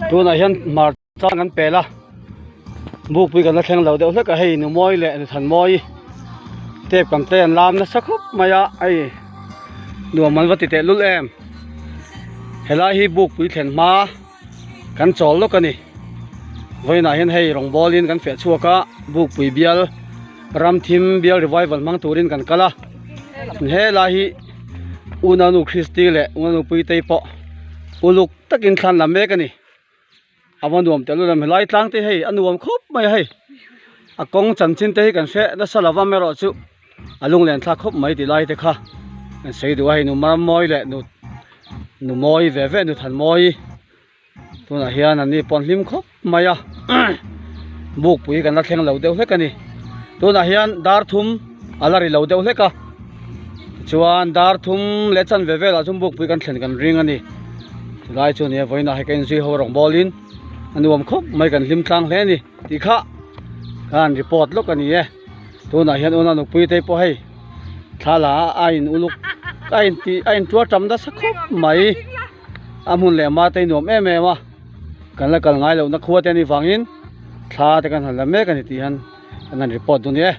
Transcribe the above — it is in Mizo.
Tunah hian hmar chang kan pel a, bukpui kan la thleng lo deuh hlek a, hei Numawi leh Nuthanmawi tep kan te an lam nasa khawp mai a, hei nuam an va ti teh lul em. Helai hi bukpui thlen hma kan chawl lawk a ni. Vawiinah hian hei rawng bawlin kan feh chhuak a, bukpui bial ramthim bial revival hmang turin kan kal a, helai hi Unanu Christy leh Unanu Puitei pawh uluk takin thlan la mek a ni. A va nuam telul em helai tlang te hei a nuam khawp mai a hei a kawng chanchin te hi kan hre nasa lo va erawh chu a lunglen thlak khawp mai ti lai te kha kan sawi duh a hei nu Marammawi leh nu nu Mawi ve ve nu Thanmawi tunah hian an ni pawh an hlim khawp mai a bukpui kan la thleng lo deuh hlek a ni tunah hian dar thum a la ri lo deuh hlek a tichuan dar thum leh chanve velah chuan bukpui kan thlen kan ring a ni chulai chu nia vawiinah hei ka inzui ho rawng bawlin a nuam khawp mai kan hlim tlang hle a ni tih kha khan report lawk a ni e tunah hian unau nupui te pawh hei thla la a in uluk a in tih a in tuar tam nasa khawp mai a hmun leh hma te nuam em em a kan la kal ngai lohna khua te a nih vangin thla te kan han la mek a ni tih hian kan han report dawn e.